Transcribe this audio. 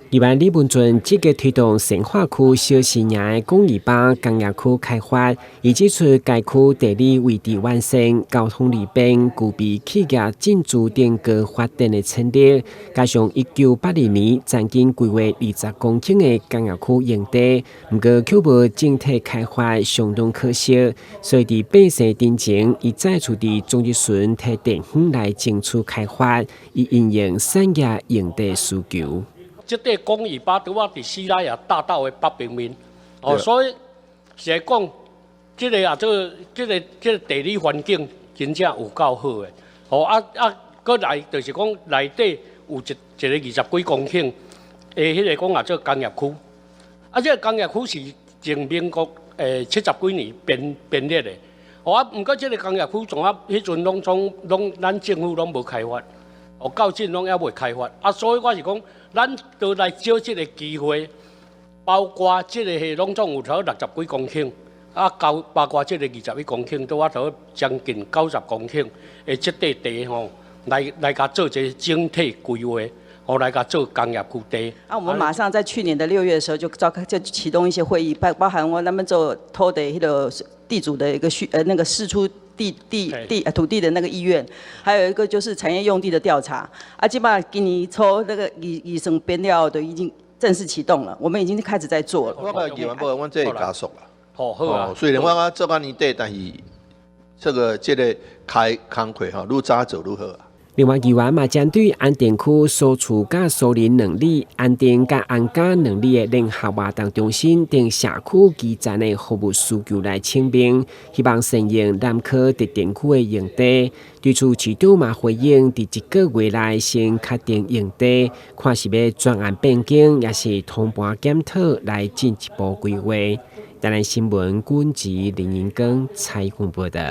議員李文俊積極推動善化區小新營的公益班工業區開發，伊指出該區地理位置完善，交通利便，具備企業進駐等高發展的潛力。加上1982年曾經規劃20公頃的工業區用地，毋過卻無整體開發，相當可惜。所以佇8世之前，伊再次佇總質詢提地方來爭取開發，以因應產業用地需求。這塊公益巴拄仔佇西拉雅大道的北邊面，哦，所以是來講，這个啊，這個這个這个地理環境真正有夠好的，哦啊啊，閣來就是講內底有一一个20幾公頃的彼个講啊，做工業區，啊，這个工業區是從民國70幾年編編列的，哦啊，毋過這个工業區從啊彼陣攏總攏咱政府攏無開發。哦，到今攏猶未開發，啊，所以我是講，咱都來借這个機會，包括這个係攏總有差60幾公頃，啊，包包括這个21公頃，拄仔差將近90公頃的這塊地吼，來來共做一个整體規劃，哦，來共做工業區地。啊，我們馬上在去年的6月的時候就召開，就啟動一些會議，包包含我他們做土地彼个地主的一個需那個釋出地地地土地的那個意願，還有一個就是產業用地的調查。啊，基本上今年初那個預預算編了都已經正式啟動了，我們已經開始在做了。我共議員報，阮這會加速啦。好，好啊。雖然我做到年底，但是這个這个開工課吼，愈早做愈好。另外，議員嘛針對安定區蘇厝佮蘇林兩里、安定佮安家兩里的聯合活動中心等社區基層的服務需求來請命，希望善用南科特定區的用地。對此，市長嘛回應，佇一個月內先確定用地，看是欲專案變更，抑是通盤檢討來進一步規劃。台南新聞，軍籍林英庚採訪報道。